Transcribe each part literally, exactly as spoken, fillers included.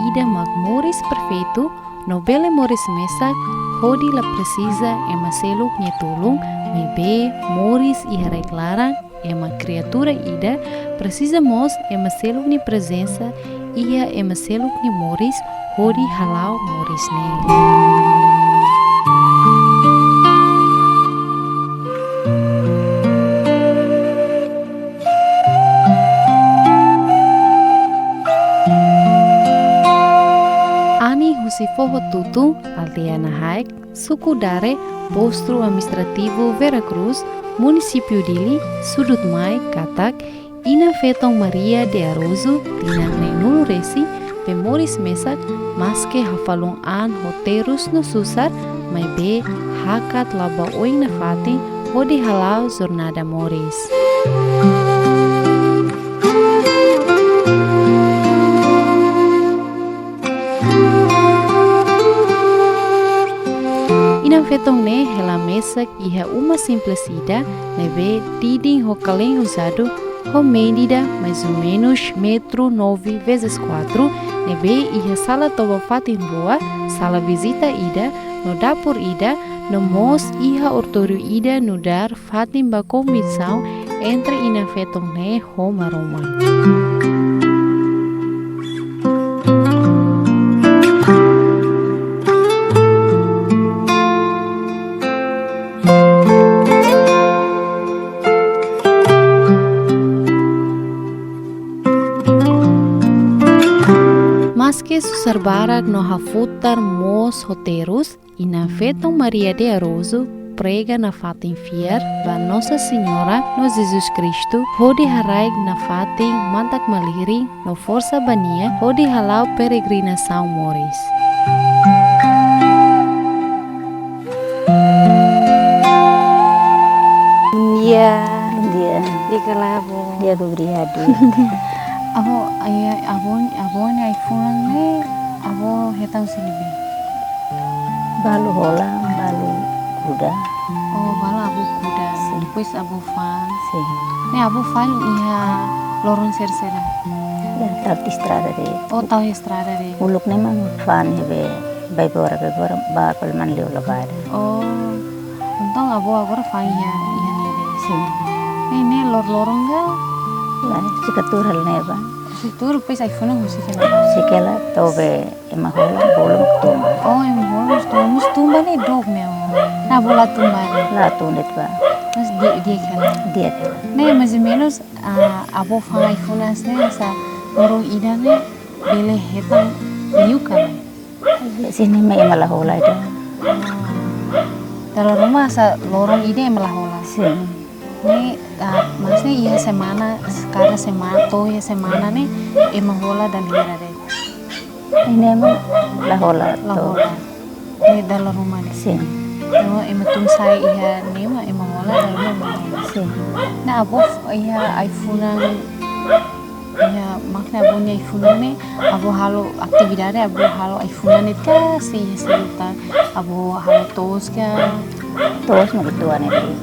ida mak moris perfeitu, no bele moris mesak, hodi la presiza ema seluk nia tulun, maibé moris iha rai-klaran, ema kriatura ida, presiza mós ema seluk nia prezensa iha ema seluk nia moris, hodi hala'o moris ne'e. Anin husi Foho Tutun, aldeia Nahaek, suku Dare, postu administrativu Vera Cruz, munisípiu Dili, sudut mai katak, Inan-feton Maria de Araújo, tinan neenulu resin, bele moris mesak, maske hafahlun an ho terus no susar, maibé hakat la'o ba oin nafatin, hodi hala'o jornada moris. Inan-feton ne'e hela mesak iha uma simples ida, ne'ebé didin ho kalen uzadu, ho medida mais ou menos metru nove vezes quatro, ne'ebé iha sala toba fatin rua, sala vizita ida, no dapur ida, no mós iha oratóriu ida nu'udar fatin ba kombinasaun entre inan-feton ne'e ho Maromak. Maske susar barak no hafutar moos ho terus, Inan-feton Maria de Araújo prega nafatin fiar ba Nossa Senhora no Jesus Cristo, hodi haraik nafatin mantak-malirin no forsa ba nia, hodi hala'o peregrinasaun moris. Bom dia. Bom dia. Di'ak ka lae, avó? Di'ak, obrigadu. Avó, ai, avó, avó nia ai-funan ne'e, avó hetan husi ne'ebé? Balu hola, balu kuda. Oh, balu avó kuda. Sin. Depois avó fa'an. Sin. Ne'e avó fa'an iha loron saida-saida? Ya, tau estrada de'it. Oh, tau estrada de'it. Uluk ne'e mak fa'an iha be, Baibora, Baibora, ba Palman Liu Lavada. Oh, entaun avó agora fa'an iha, iha ne'e de'it. Sin. Ne'e, ne'e lor-loron ka? Lae, sikatur hal ne'ebá. Sikatur, depois ai-funan husik hela? Husik hela, to'o be ema hola, bolu mak tun ba. Oh, ema hola mós tun ba. Mós tun ba ne'e dook ne'e, oh. Ne'e avó la tun ba ne'e? La tun de'it ba. Mas di, di'ak hela? Di'ak hela. Ne'e, mais ou menos, ah, avó fa'an ai-funan ne'e, hanesan loron ida ne'e, bele hetan liu ka lae? Sini mai ema la hola ida. Ah. Dala ruma hanesan loron ida ema la hola? Sin. Ne'e, ah, maksudnya iha semana, kada semana, to'o iha semana ne'e, ema hola dala hira de'it? Ne'e mak la hola. La to'o. Hola. Ne'e dala ruma ne'e? Sin. Ema, ema tun sa'e iha ne'ebá, ema hola, dala ruma ema hola. Sin. Ne'e avó f-, iha ai-funan, iha, maksudnya avó nia ai-funan ne'e, avó halo atividade, avó halo ai-funan ne'e ka, se iha seluk tan, avó halo to'os ka? To'os mak uitoan ne'e de'it.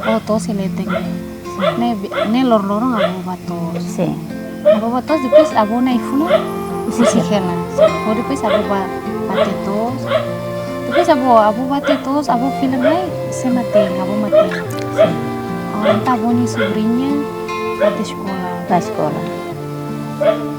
Oh, to'os iha leten. Sin. Ne'e bi-, ne'e lor-loron avó bá to'os. Sin. Avó bá to'os, depois avó nia ai-funan husik hela? Husik hela. Oh, depois avó bá, bá to'os. Depois avó, avó bá to'os, avó fila mai, sé mak te'in, avó mak te'in? Sin. Oh, entaun avó nia subriña bá eskola? Bá eskola. Hmm.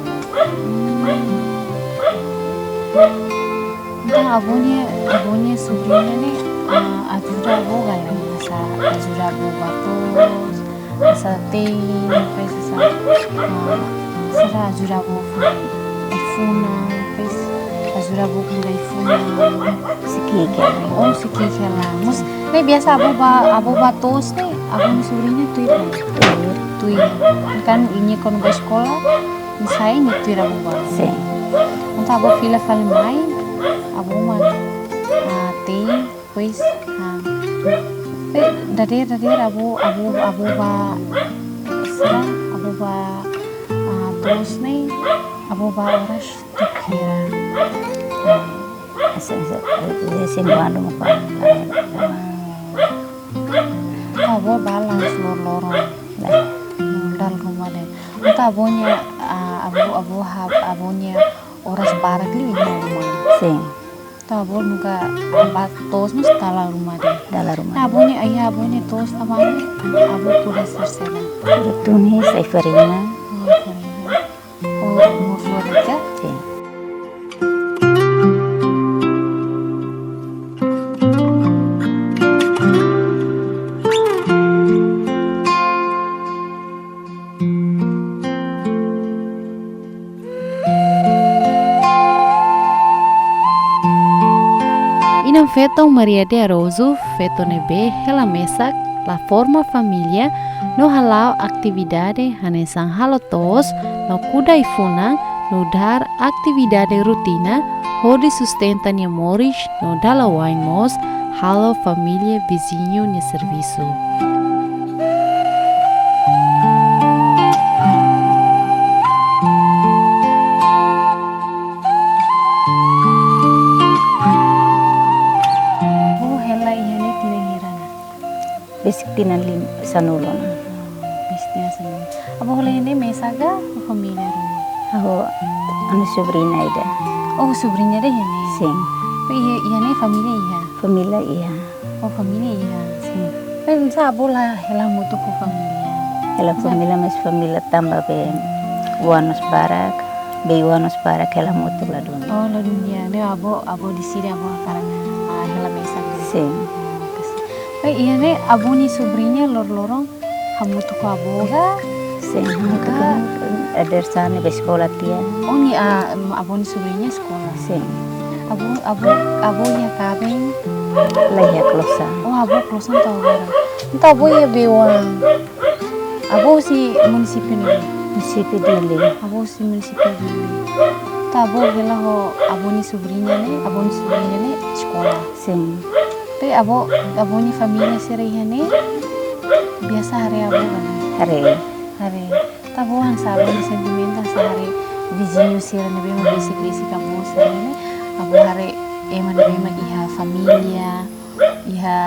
Entaun, avó nia, avó nia subriña ne'e, ah, ajuda avó ka lae, hanesan ajuda avó bá to'os, hanesan te'in, depois hanesan, ah, hanesan ajuda avó fa'an ai-funan, depois ajuda avó kuda ai-funan. Husik hela. Oh, husik hela. Mas, ne'e biasa avó bá, avó bá to'os ne'e, avó nia subriña tuir ka lae? Tuir. Tuir. Kan nia kuandu bá eskola, nia sa'e nia tuir avó bá. Sin. Entaun avó fila fali mai, avó mak, ah, te'in, depois, ah, be, dadeer, dadeer avó, avó, avó bá, sira, avó bá, ah, to'os ne'e, avó bá oras tuku hira? Ah. Hanesan, hanesan, hanesan kuandu mak fa'an lae. Avó bá la'ós lor-loron? Lae. Hmm, dala ruma de'it. Entaun avó nia, ah, avó, avó ha-, avó nia oras barak liu iha uma. Sin. Entaun avó nunka ba to'os mós dala ruma de'it. Dala ruma. Nah, avó ne'e, iha avó ne'e to'os tanba ne'e, avó kuda sira seluk. Kuda tun-his, sai farina. Oh, farina. Oh, umur dua tiga? Sin. Inan-feton Maria de Araújo, feto ne'ebé hela mesak, la forma família, no hala'o atividade hanesan halo to'os, no kuda ai-funan, nu'udar atividade rotina, hodi sustenta nia moris, no dala wa'in mós, halo família viziñu nia servisu. Avó hela iha ne'e tinan hira ona? Besik tinan lim-, sanulu ona. Besik tinan sanulu. Avó hela iha ne'e mesak ka família ruma? Ha'u, anu, sobriña ida. Oh, sobriña ida iha ne'e? Sin. Oh, iha, iha ne'e família iha? Família iha. Oh, família iha. Sin. Maibé sá avó la hela hamutuk ho família? Hela família, mas família tanba be oan mós barak, be oan mós barak, hela hamutuk la dún. Oh, la dún, ya. Ne'e avó, avó deside avó hakarak, ah, hela mesak. Sin. Oh, oke, sin. Maibé iha ne'e avó nia sobriña loroloron hamutuk ho avó ka? Sin, hamutuk ka? Hamutuk ho, eh, dadeer-saan ne'ebé eskola tiha. Oh, nia, ah, em, avó nia sobriña eskola. Sin. Avó, avó, avó iha kaben? La iha, klosan. Oh, avó klosan to'o agora. Entaun avó iha be oan. Avó husi munisípiu ne'ebé? Munisípiu Dili. Avó husi munisípiu Dili. Entaun avó hela ho avó nia sobriña ne'e, avó nia sobriña ne'e eskola. Sin. Maibé avó, avó nia família sira iha ne'e biasa haree avó ka lae? Haree. Haree. Entaun avó hanesan, avó nia sentimentu hanesan haree viziñu sira ne'ebé mak besik-besik avó sira ne'e. Avó haree ema ne'ebé mak iha família, iha,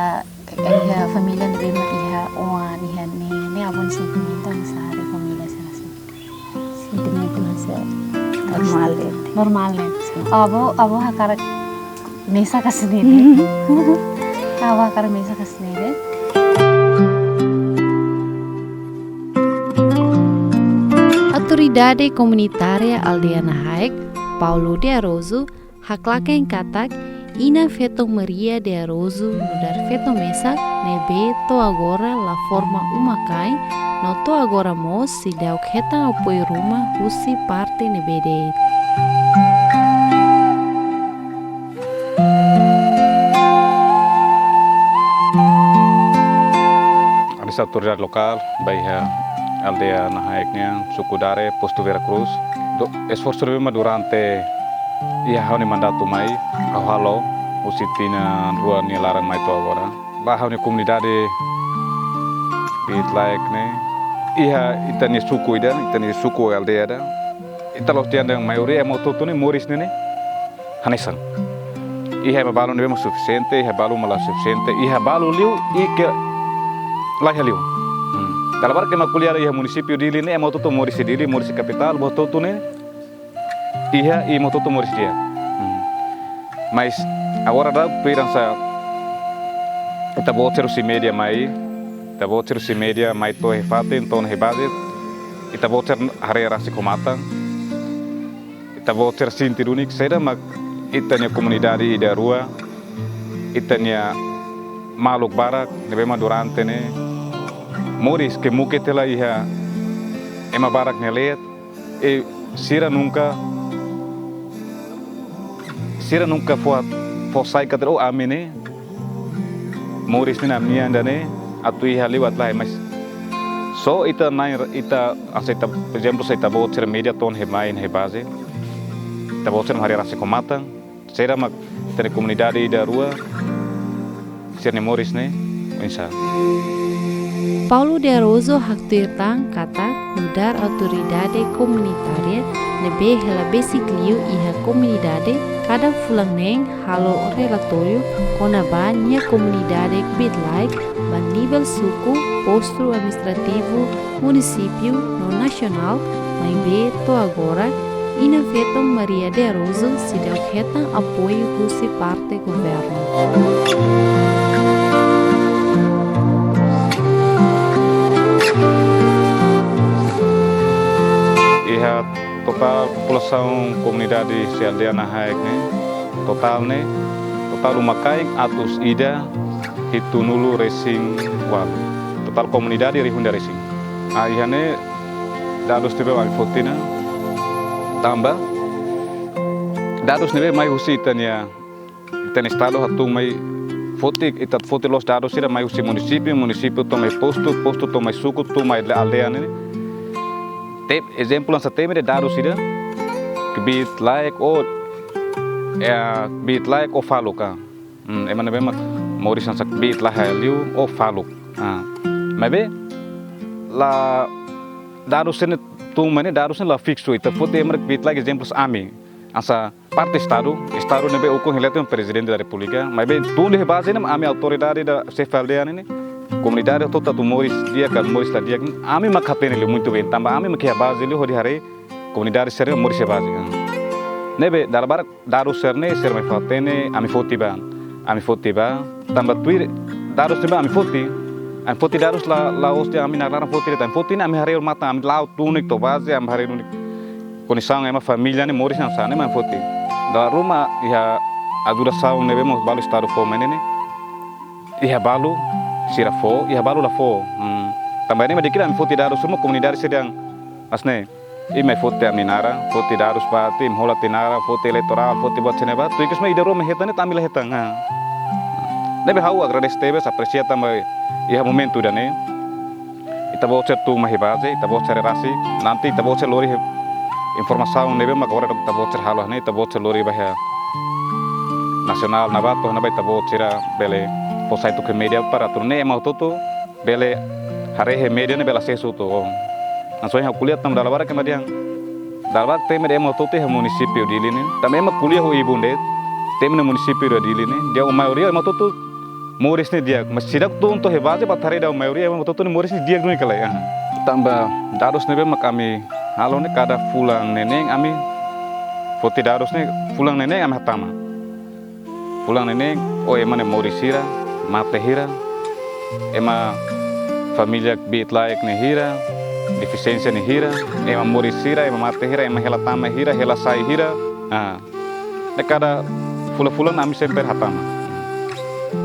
iha família ne'ebé mak iha oan, iha neen, ne'e avó nia sentimentu hanesan haree família sira hanesan. Sentimentu hanesan normál de'it. Normál de'it. Sin. Avó, avó hakarak mesak hanesan ne'e de'it. Avó hakarak mesak hanesan ne'e de'it. Autoridade Komunitária Aldeia Nahaek, Paulo de Araújo, haklaken katak, inan-feton Maria de Araújo nu'udar feto mesak ne'ebé to'o agora la forma uma-kain, no to'o agora mós seidauk hetan apoiu ruma husi parte ne'ebé de'it. Hanesan autoridade lokál, ba iha aldeia Nahaek nian, suku Dare, postu Vera Cruz. Do, esforsu ne'ebé mak durante iha ha'u-nia mandatu mai, ha'u halo, husi tinan rua nia laran mai to'o agora. Ba ha'u-nia komunidade Bitlaek ne'e, iha ita-nia suku ida, ita-nia suku aldeia ida. Ita la'ós tiha de'it, maioria ema hotu-hotu ne'e moris ne'e ne'e hanesan. Iha ema balu ne'ebé mak sufisiente, iha balu mak la sufisiente, iha balu liu, i ke la iha liu. Hmm. Dala barak ema ko'alia iha munisípiu Dili ne'e, ema hotu-hotu moris iha Dili, moris iha kapitál, buat hotu-hotu ne'e iha, i ema hotu-hotu moris di'ak. Hmm. Mas agora daudaun tuir hanesan ita-boot sira husi média mai, ita-boot sira husi média mai to'o iha fatin, to'o iha baze, ita-boot sira haree rasik ho matan. Ita-boot sira sente duni katak saida mak ita-nia komunidade ida rua, ita-nia maluk barak ne'ebé mak durante ne'e moris ke mungkin tela iha ema barak nia leet, i sira nunka, sira nunka fó, fó sai katak, oh, ami ne'e moris ne'e ami-nian ida ne'e, atu iha liu atu lae, mas só ita-nia, ita, hanesan ita, por ezemplu, se ita-boot sira média to'o iha mai, iha baze, ita-boot sira haree rasik ho matan, saida mak ita-nia komunidade ida rua sira-nia moris ne'e oinsá. Paulo de Araújo haktuir tan katak nu'udar autoridade komunitária ne'ebé hela besik liu iha komunidade, kada fulan neen halo relatóriu kona-ba nia komunidade Bitlaek ba nivel suku, postu administrativu, munisípiu no nasionál, maibé to'o agora Inan-feton Maria de Araújo seidauk hetan apoiu husi parte governu. Iha totál populasaun komunidade se aldeia Nahaek ne'e, totál ne'e, totál uma-kain atus ida hitunulu resin ualu. Totál komunidade rihun ida resin. Ah, iha ne'e dadus ne'ebé ami foti ona. Tanba dadus ne'ebé mai husi ita-nia, ita-nia estadu hatún mai foti, ita foti loos dadus sira mai husi munisípiu, munisípiu tun mai postu, postu tun mai suku, tun mai aldeia ne'e. Te, ezemplu hanesan temi de'it dadus sira, kbiit-laek ou, eh, kbiit-laek ou faluk ka. Hmm, ema ne'ebé mak moris hanesan kbiit-laek liu ou faluk. Ah, maibé la dadus sira-ne'e tun mai ne'e, dadus sira-ne'e la fiksu, ita foti ema kbiit-laek, ezemplu ami. Hanesan parte estadu, estadu ne'ebé ukun hela tiha prezidente da repúblika, maibé tun iha baze ne'e ami autoridade da xefe aldeia ne'e, komunidade hotu atu moris di'ak ka moris la di'ak, ami mak hatene liu muito bem, tanba ami mak iha baze liu hodi haree komunidade sira moris iha baze. Ne'ebé dala barak dadus sira-ne'e, sira mai fó-hatene, ami foti ba, ami foti ba, tanba tuir dadus ne'ebé ami foti, ami foti dadus la, la'ós de'it ami-nia naran foti de'it, ami foti ne'e ami haree ho matan, ami la'o duni to'o baze, ami haree duni kondisaun ema família ne'e moris hanesan ne'e mak ami foti. Dala ruma iha ajudasaun ne'ebé mós balu estadu fó mai ne'e, iha balu sira fó, iha balu la fó. Hmm. Tanba ne'e mak dikira ami foti dadus sira mak komunidade sira dehan, mas ne'e, imi mai foti ami-nia naran, foti dadus ba tiha, imi hola tiha naran, foti eleitorál, foti buat sira-ne'e ba, tuir ikus mai ida rua mak hetan ne'e, ita ami la hetan. Ha. Ne'ebé ha'u agradese tebes, apresia tanba iha momentu ida-ne'e ita-boot sira tun mai iha baze, ita-boot sira rasik, nanti ita-boot sira lori informasaun ne'ebé mak agora ita-boot sira halo ne'e, ita-boot sira lori ba iha nasionál ne'ebá, to'o ne'ebá ita-boot sira bele fó sai tuku iha média para atu nune'e ema hotu-hotu bele haree iha média ne'e bele asesu hotu. Hanesan ohin ha'u ko'alia tanba dala barak ema dehan, dala barak temi de'it ema hotu-hotu iha munisípiu Dili ne'e, tanba ema ko'alia ho ibun de'it, temi iha munisípiu Dili ne'e, dehan maioria ema hotu-hotu moris ne'e di'ak, mas seidauk tun to'o iha baze ba haree dehan maioria ema hotu-hotu ne'e moris ne'e di'ak duni ka lae. Ah. Tanba dadus ne'ebé mak ami halo ne'e, kada fulan neeneen ami foti dadus ne'e, fulan neeneen ami hatama. Fulan neeneen, ó ema ne'e moris hira, mate hira, ema família kbiit-laek ne'e hira, defisiénsia ne'e hira, ema moris hira, ema mate hira, ema hela tama hira, hela sai hira. Ah. Ne'e kada fulan-fulan ami sempre hatama.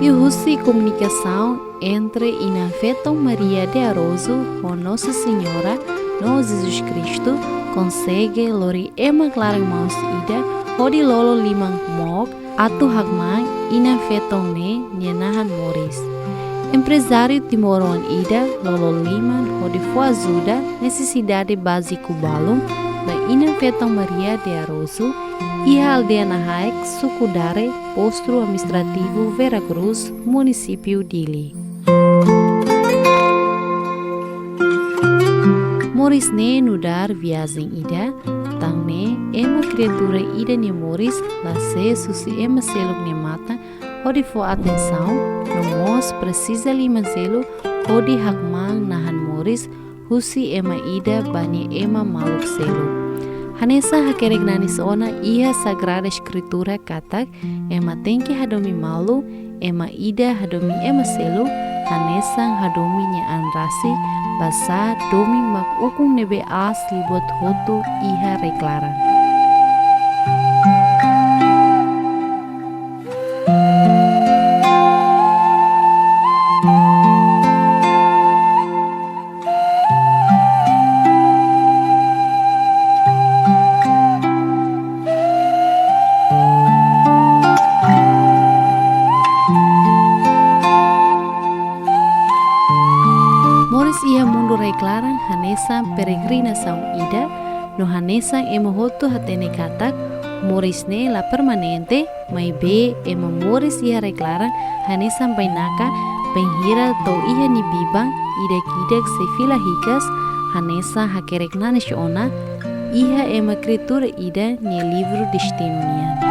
Liuhusi komunikasaun entre Inan-feton Maria de Araújo ho Nossa Senhora no Jesus Cristo konsege lori ema klaran-moos ida hodi lolo liman mook atu hakmaan inan-feton ne'e nia nahan moris. Emprezáriu timoroan ida lolo liman hodi fó ajuda nesesidade báziku balun ba Inan-feton Maria de Araújo iha aldeia Nahaek, suku Dare, postu administrativu Vera Cruz, munisípiu Dili. Moris ne'e nu'udar viajen ida, tan ne'e ema kriatura ida nia moris la sees husi ema seluk nia matan hodi fó atensaun, no mós presiza liman seluk hodi hakmaan nahan moris husi ema ida ba nia ema maluk seluk. Hanesan hakerek nanis ona iha Sagrada Eskritura katak, ema tenke hadomi malu, ema ida hadomi ema seluk, hanesan hadomi nia an rasik, basá domin mak ukun ne'ebé aas liu buat hotu iha rai klaran. Moris iha mundu rai klaran hanesan peregrinasaun ida, no hanesan ema hotu hatene katak, moris ne'e la permanente, maibé ema moris iha rai klaran hanesan bainaka, bainhira to'o iha nia biban, ida-idak sei fila hikas, hanesan hakerek nanis ona iha ema kriatura ida nia livru destinu nian.